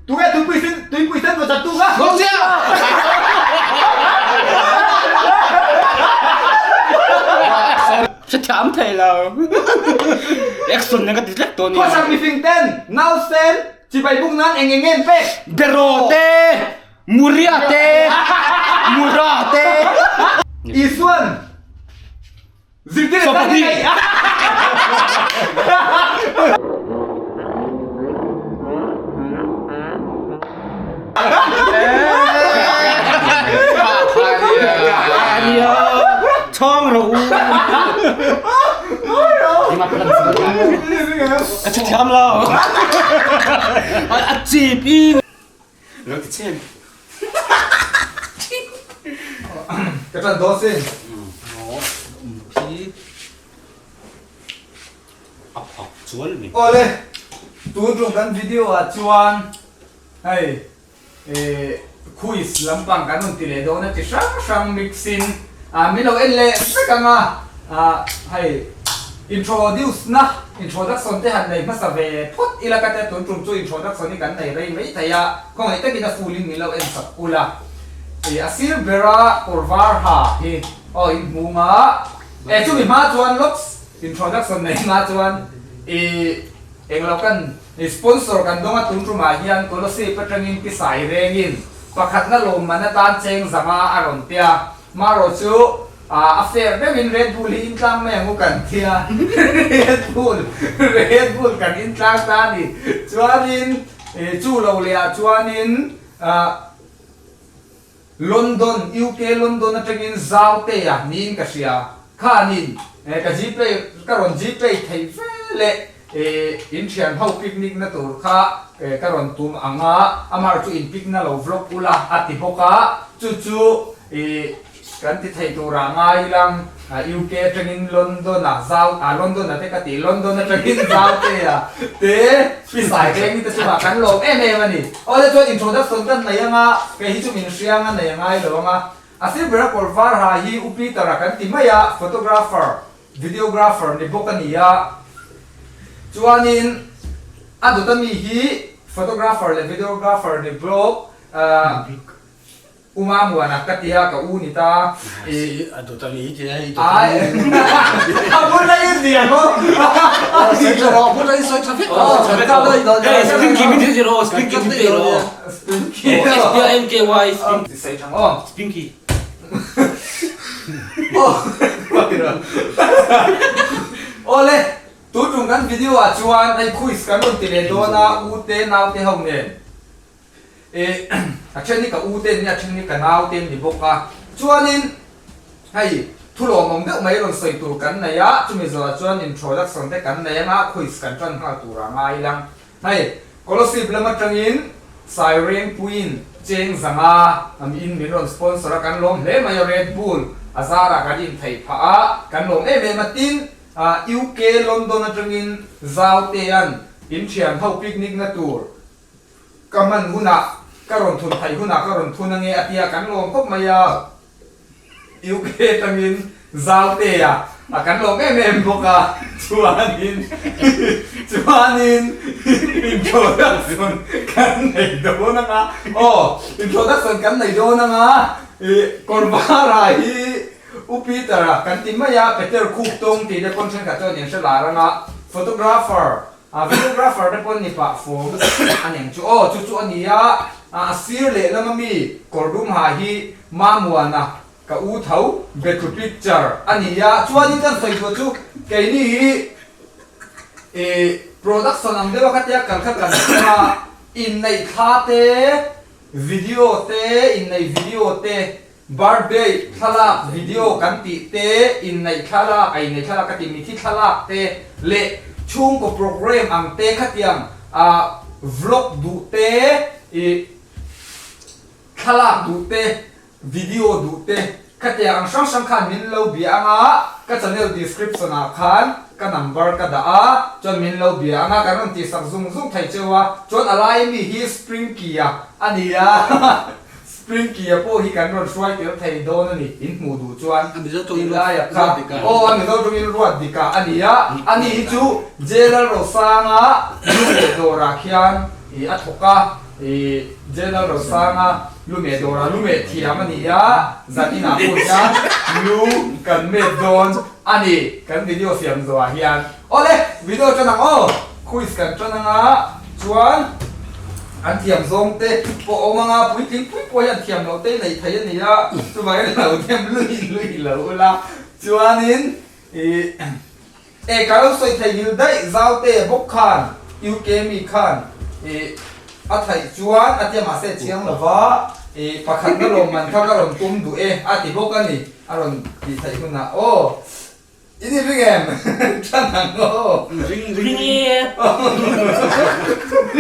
Tunge tuipui sen tuipui sen vaw chat tu kha? Ngawkzia! Hrethiam thei lo. Action nen ka ti tlek tawh nia. Khawsak mifing ten nausen chibai buk nan eng eng nge an pek? Beraw te, Muria te, Mura te. Isuan Zirtir a ni. Chong ro u. Ka thiam lo. A chip i. Lo ti chen. Ka ṭan dawn sin. A phak chuan mi. Awle, tun tum kan video ah chuan hei eh quiz lampang kan rawn ti leh dawn a ti hrang hrang mix in ah min lo en leh vek ang a ah hei Introduce na, introduction te han nei hmasa ve phawt ila ka tia tun tum chu introduction hi kan nei rei mai thei a, khawngaih takin a full in min lo en sak ula. Ih a sir bera kawr var ha hi aw in hmung a, eh chumi hma chuan lawks introduction nei hma chuan ih englo kan sponsor kan dawng a tun tumah hian Kolosip atangin pi sai rengin pakhatna lawmman atan cheng zanga a rawn tia. Marawh chu a fair deuhin Red Bull hi intlang mai ang u kan tia, Red Bull, Red Bull kan intlang ta a ni. Chuanin chu lo leh ah chuanin London, UK London atangin Zautea niin ka hria. Khanin ka Gpay, ka rawn Gpay thei ve leh in thian ho picnic na tur kha ka rawn tum ang a, amah chu in pic na lo vlog ula a ti bawk a, chu chu kan ti thei turah ngai lang UK atangin London ah zau ah London ah te ka ti London atangin Zaute ah te Pisai veng ni te chungah kan lawm em em a ni. Awle chuan introduction kan nei ang a, kei hi chu min hriang a nei a ngai lo ang a, a sir bera kawr var ha hi U Peter-a kan ti mai a, photographer Videographer ni bawk a ni a, chuanin a dawt ami hi photographer leh videographer ni bawk U Mamuana ka ti a, ka u ni ta. I a dawt ami hi ti a, i dawt ami. A bula i zia maw? Sawi tha rawh, a bula i sawi tha vek rawh. Hey, Spinky min ti rawh, Spinky min ti rawh. Spinky. S-P-I-N-K-Y, Spinky. Sawi tha maw? Spinky. Awle, tun tum kan video ah chuan hei quiz kan rawn ti leh dawn a, u te nau te ho nen eh a then hi ka u te an ni a, a then hi ka nau te an ni bawk a, chuanin hei thulawmawm deuh mai rawn sawi tur kan nei a, chumi zawhah chuan introduction te kan nei anga quiz kan tan nghal tur a ngai lang. Hei, Kolosip lam atangin Sairengpuiin cheng zanga in min rawn sponsor a, kan lawm hle mai a, Red Bull a zarah kan intheih phah a, kan lawm em em a, tin UK London atangin Zautea'n in thian ho picnic na tur ka hman hunah ka rawn thun theih hunah ka rawn thun ange a tia, kan lawm khawp mai a. UK atangin Zautea a kan lawm em em bawk a, chuanin chuanin introduction kan nei dawn ang a, aw introduction kan nei dawn ang a, ih Kawrvara hi U Peter-a kan ti mai a, Peter Khup tawng tih te pawn thenkhat chuan in hre lar ang a, photographer a videographer te pawn ni pah fawm a neng chu aw chu chu a ni a, a sir lehlam ami kawrdum ha hi Mamuana ka u tho bethu picture a ni a, chuanin kan sawi duh chu keini hi ih production ang deuha khatia kal kha kan hmang a, inneih thla te, video te, inneih video te, birthday thlalak video kan tih te, inneih thlalak a inneih thlalak ka tih mithi thlalak te leh chhungkaw program ang te khatiang ah vlog duh te ih Thlalak duh te, video duh te, khatiang ang hrang hrang khan min lo bia ang a, ka channel description ah khan ka number ka dah a, chuan min lo bia ang a, kan rawn tihsak zung zung thei cheu a, chuan a lai mi hi Sprinky-a a ni a, Sprinky-a pawh hi kan rawn hruai tel thei dawn a ni, in hmuh duh chuan tih laia kha, aw a Mizo tawngin ruat dika a ni a, ani hi chu J Lalrosanga nu leh dawrah khian a thawk a. I General Rosanga lu meh dawrah lu meh thiam a ni a, zan inah pawh hian lu kan met dawn a ni kan video siam zawhah hian. Awle, video tan ang aw, quiz kan tan ang a, chuan an thiam zawng te pawh awm ang a, puitling pui pawh hian thiam loh te nei thei a ni a, chuvangin lo them lui lui lo ula, chuanin i. E ka lo sawi thei ngil daih zau te bawk khan UK mi khan i a thaih chuan a tia mahse a chiang lova i pakhatna lawmman kha ka rawn tum duh e a ti bawk a ni a rawn tih theih hunah aw in i ring em than ang aw Ring ring e.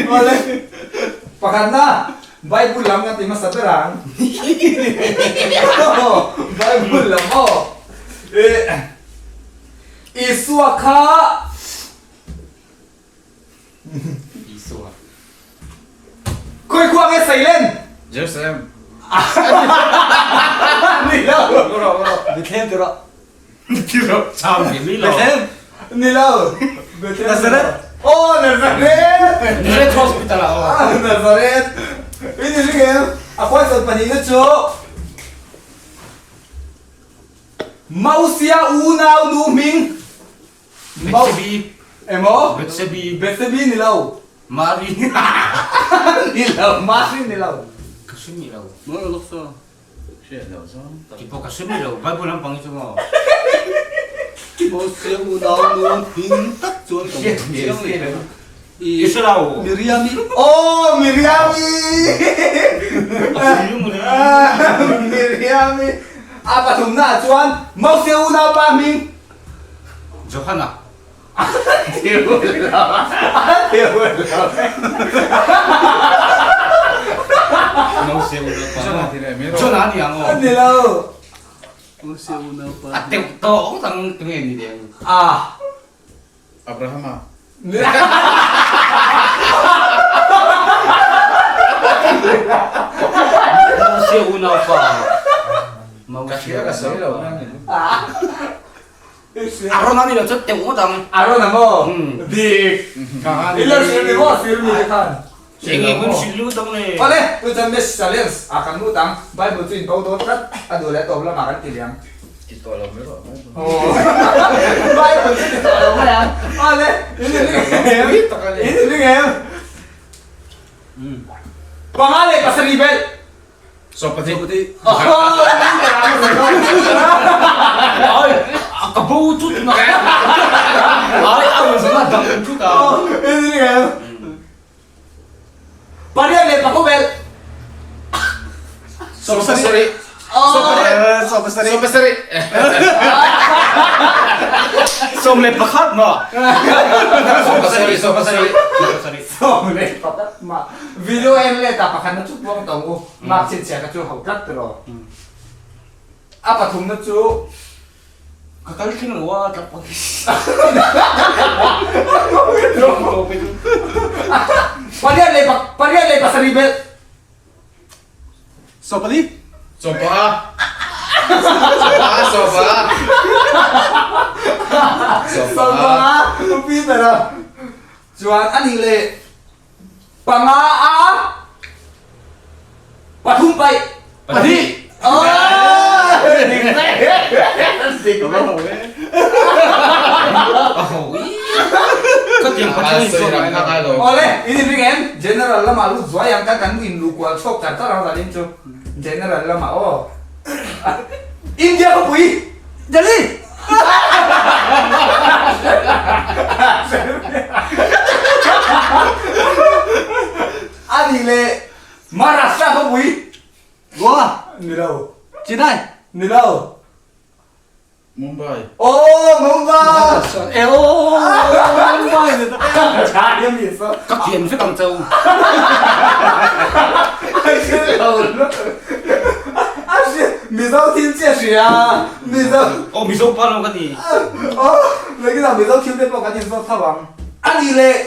Awle pakhatna Bible lam kan ti hmasa ber ang Bible lam aw e Isua kha Isua Khawi khua nge Sailen? Jerusalem. Ni lo. Bethlehem ti rawh. Ti rawh. Cham ni mi lo. Bethlehem. Ni lo. Bethlehem. Nazareth. Oh, Nazareth. Nazareth hospital ah aw. Nazareth. Ini ring em? A question pahnihna chu Mosia unau nu hming. Bethsebi. Emaw? Bethsebi. Bethsebi ni lo. Mari. Ni lo, Mari ni lo. Ka hre mi lo. Maw lo lawk saw. Hriat loh zawng tak. Ti pawh ka hre mi lo, Bible lampang hi chu maw. Mosia unau nu hming tak chuan ka hmu chiang leh. I hre lo. Miriami. Aw Miriami. Miriami. A pathumna ah chuan Mose unau pa hming. Johana. A ti lo. A ti lo. Mose unau pa. Johana ni ang aw. Ni lo. Mose unau pa. A teuh tawh tang tunge ni deng. Ah. Abrahama. Mosia unau pa. Ka hria ka sawi lo na ni. Aaron a ni lo chuan teuh ngawt ang. Aaron a maw? Dik. I lo hrilh ni maw sil mi te khan. Eng eng hun hrilh lut ang le. Awle, tu chuan Miss Challenge ah kan lut ang. Bible chu in bo dawn tlat a duh leh tawp lamah kan ti liam. Ti tawh lo mai rawh Bible. Bible chu ti tawh lo mai ang. Awle, in in ring em? In in ring em? Panga leh pasarih belh. Sawpati. Sawpati. Ai, ka bo thut na. Ai, a rawn zana dang thut a. In ring em? Pariat leh pakua belh. Sawpasarih. Sawpasarih. Sawpasarih. 11 maw? Sawpasarih. Sawpasarih. Sawpasarih. 11 mah. Video en let ah pakhat na chu puang tawng u. Mark chhinchhiah kha chu ho tlat tiraw. A pathumna chu Ka kal thleng lo a tlak pawh hi. Pariat leh pariat leh pasarih belh. Sawpali. Sawpa. Sawpa sawpa. Sawpa. Peter a. Chuan ani leh Panga a pathum paih. Pahnih. Awle, in inring em? General lamah lut zuai ang kan kan in luh kual chhawk char char ang zanin chu. General lamah aw. India khawpui Delhi. A nih leh Maharashtra khawpui Goa ni lo. Chennai ni lo. Mumbai. Aw Mumbai. E aw Mumbai ni ta. Ka thiam vek ang chau. Mizo thil chiah hria Mizo. Aw Mizo pa lo ka ni. Aw Lekin ah Mizo thil te pawh kan inzawt tho ang. A nih leh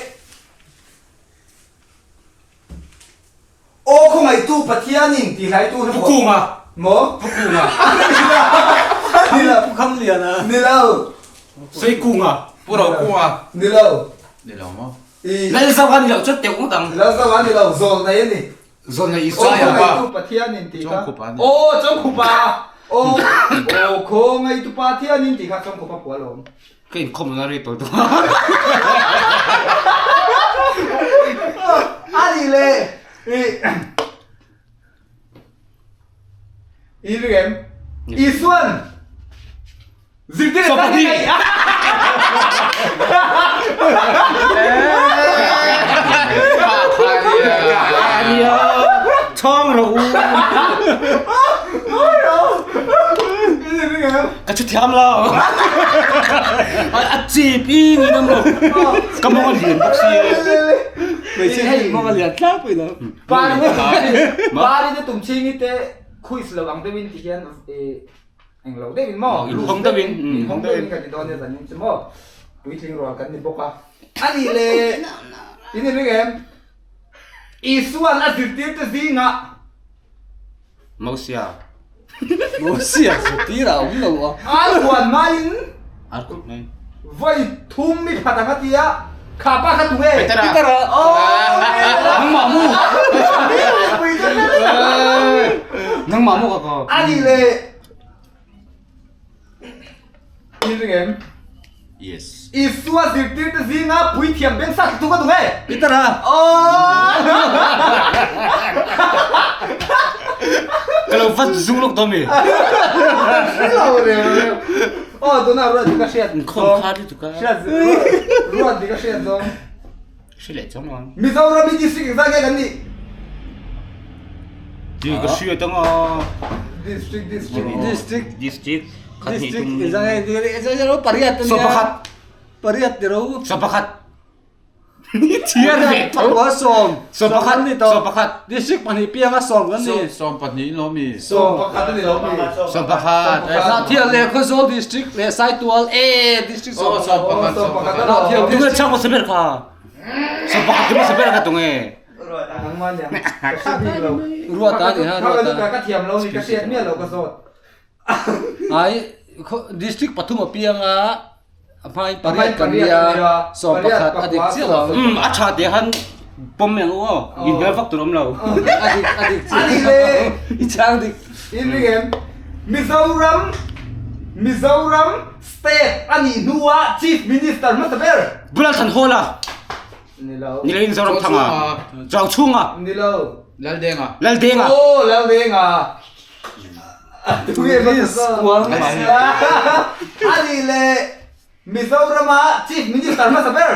Aw khawngaihtu Pathianin ti hlaitu hi Pu Kunga. Maw? Pu Kunga. Ni lo. Pu Khamliana. Ni lo. Sei Kunga. Pu Ro Kunga. Ni lo. Ni lo maw? I. Lalzo a ni loh chuan teuh ngawt ang. Lalzo a ni lo, Zawlnei a ni. Zawlnei Isaiah. Aw khawngaihtu Pathianin tih kha. Chawngkhupa a ni. Aw Chawngkhupa. Aw aw khawngaihtu Pathianin tih kha Chawngkhupa phuah alawm. Ka inkhawm nana rei tawh tawh. A ni le. I. I ring em? Isuan zirtir a tan hi Ania chhawng ro u. Ka chu thiam lo. A chip i ni nam lo. Ka mong a lian bawk si. Hei mong a lian tlangpui lo. Pari te tum chhingi te quiz lo ang deuhin ti hian eng lo deuhin maw inhawng deuhin inhawng deuhin kan ti dawn nia zan in chu maw puitling rual kan ni bawk a ani le in in ring em Isuan a zirtir te zingah Mosia Mosia zirtir a awm lo a Ar huan maiin Ar kut mai Vawi thum mi phat ang a ti a, kha pa kha tunge? Petera. Petera. Aw Nangmah mu. Nangmah mu ka ko. Ani le In ring em? Yes. Isua zirtir te zinga puithiam beng sa tu ka tunge? Petera. Aw. Ka lo vat zung lawk dawn mi. Lo reu reu. Aw tuna ruat ka hriat. Khom kha lutuk a. Hriat ruat ka hriat zawng. Hri leh chuang ang. Mizoram hi district engzah nge kan nih? Ti ka hriat ang a. District district. District. District. District engzah nge? Pariat ania. So pakhat. Pariat ni ro. So pakhat. Thiar ve tho. Pakua sawm. Sawm pakhat. Ni tawh. Sawm pakhat. District pahnih pianga sawm kan ni. 12 in lo mi. 11 a ni lo mi. 11. Hnahthial leh Khawzawl district leh Saitual e district 11 11. 11. Hnahthial Tunge district. chang hmasa ber kha. 11 tu hmasa ber kha tunge. Nangmah niang. Ka hre bik lo. Ruata ni ha ruata. Ka thiam lo ni ka hriat miah lo ka zawt. Ai district pathum a piang a a hmain pariat kan nia 11 a dik chiah lo ang. Um a tha te han pawm mai ang u aw in hmel vak tur awm lo. A dik a dik chiah i chang dik. In ring em Mizoram Mizoram state a nih hnua chief minister hmasa ber. Bulal Than Hawla. Ni lo. Ni lo in Zoram Thanga. Chauchhunga. Ni lo. Laldenga. Laldenga. Aw Laldenga. Ani le Mizorama Chief Minister hmasa ber.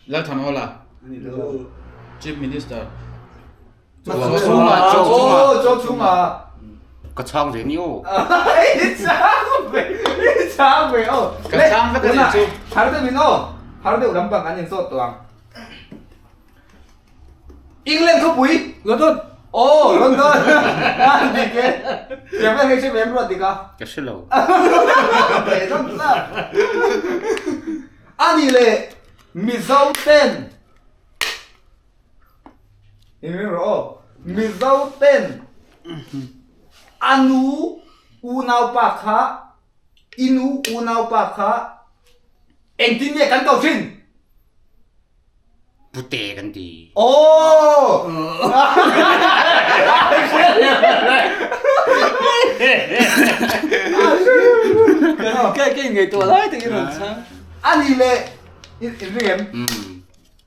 Lalthanhawla Chief Minister. Chawchhunga Chawchhunga. Aw Chawchhunga. Ka chhang ve ni aw. I chhang ve i chhang ve aw. Ka chhang vek a ni chu. Har deuh in aw. Har deuh lampang an insawt tawh ang. England khawpui London Aw London a dik e Tiang vel hei hre ve em ruat dik a Ka hre lo Ve zawng ta A nih leh Mizo ten In ring rawh aw Mizo ten a nu unaupa kha I nu unaupa kha engtin nge kan ko thin? Pute kan ti. Aww! Ka ka inngaihtuah lai takin rawn chhang. A nih leh in ring em?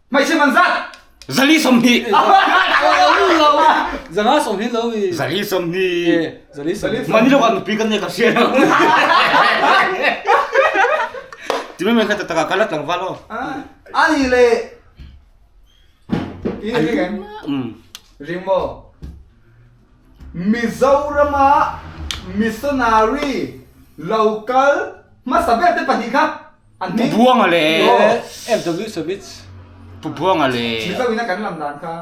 Hmeichhe man zat! 420. 420 lo mi. 420. 420. Mani lo kan nupi kan nei ka hria lo. Ti mai mai kha tak taka kala tlangval aw. Ani le i ring em? Ring maw? Mizorama missionary local hmasa ber te pahnih kha An Pu Buanga le FW Savitz. Pu Buanga le Mizo ina kan lam dan kha.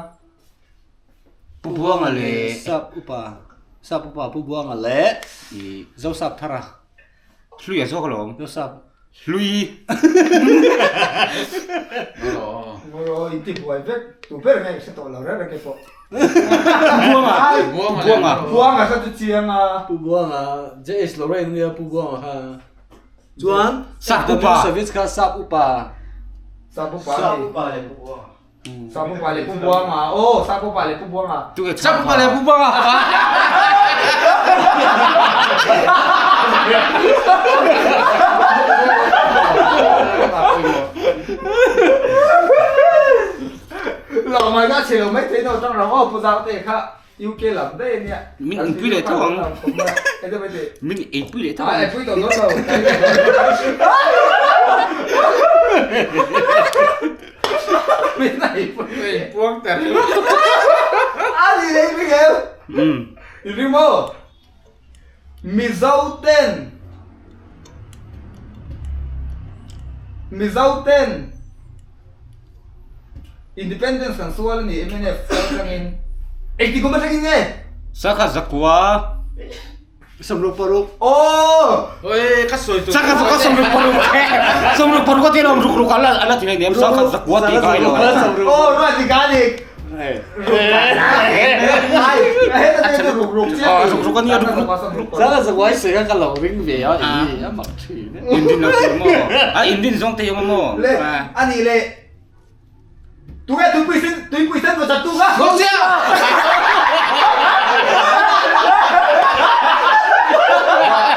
Pu Buanga le Sap upa Sap upa Pu Buanga le Zo Sap Thara. Hlui a zawk alawm. Zo Sap. Hlui. Ngoro in ti buai vek tu ber nge hre tawh lo reng reng keipawh. Pu Buanga. Pu Buanga. Buanga kha chu chiang a. Pu Buanga JH Lorraine nia Pu Buanga kha. Chuan Sap upa. Savitz kha Sap upa. Sap upa Sap ni. upa le Pu Buanga. Sapupa leh Pu Buanga aw Sapupa leh Pu Buanga. Sapupa leh Pu Buanga. Lo mai ka chhe lo mai thei no tang rang aw Pu Zarte kha UK lam daih ania. Min inpui leh tho ang. Min eipui leh tho ang. A eipui tawh dawn lo. Min eipui leh. Puang ta reuh. A ni leh i ring em? I ring maw? Mizo ten Mizo ten Independence kan sual a ni mnf kal atangin engti kum atangin nge? Sangha zakua 26 Aww! Oi ka sawi tur. Sangha zakua 26 26 a ti alawm ruk ruk a la ti hleinem sangha zakua tih ka ngailo. Aw ruat ti ka dik.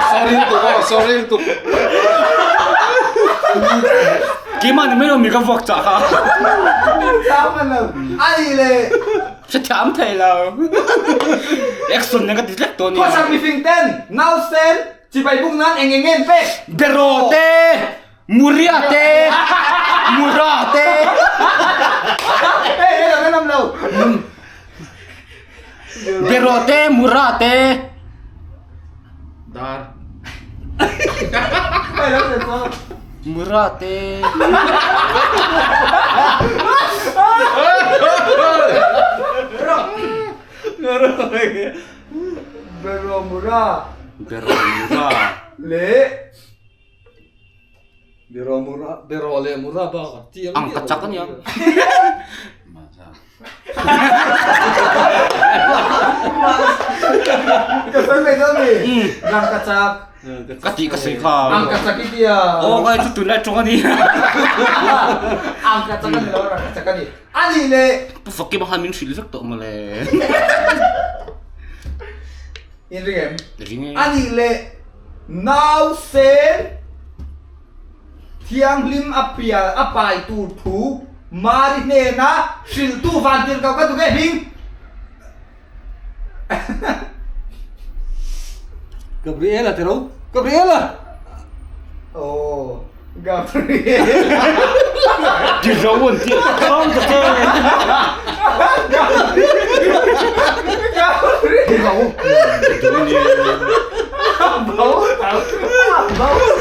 Sorry lutuk aw sorry lutuk. Keimah ni mai lo mi ka vuak chah kha. Ani le. Hrethiam thei lo. Action nen ka ti tlek tawh nia. Khawsak mifing ten nausen chibai buk nan eng eng nge an pek? Beraw te, Muria te, Mura te. Hei hei lo ka nam lo. Beraw te, Mura te. Dar. Hei lo se chuan. Mura te. Beraw Mura. Beraw Mura. Le. Beraw Mura, Beraw leh Mura bakah tiang Ang ka chak ania. Ka sawi mai dawn ni. Rang ka chak. Ka tih ka sawi kha. Ang ka chak i tia. Aw kai chu tunlai tawng a ni. Ang ka chak a ni lo, rang ka chak a ni. A nih leh. Pu Fakima khan min hrilh vek tawh mawle. In ring em? Ring e. A nih leh nausen. Thianghlim a pial a pai tur thu Mari hnena hrilhtu vantirhkoh ka duh nge hming? Gabriela ti ro? Gabriela! Aw, Gabriela. Ti ro an ti kham ta che. Gabriela. Ti ro. Bo tau. Bo.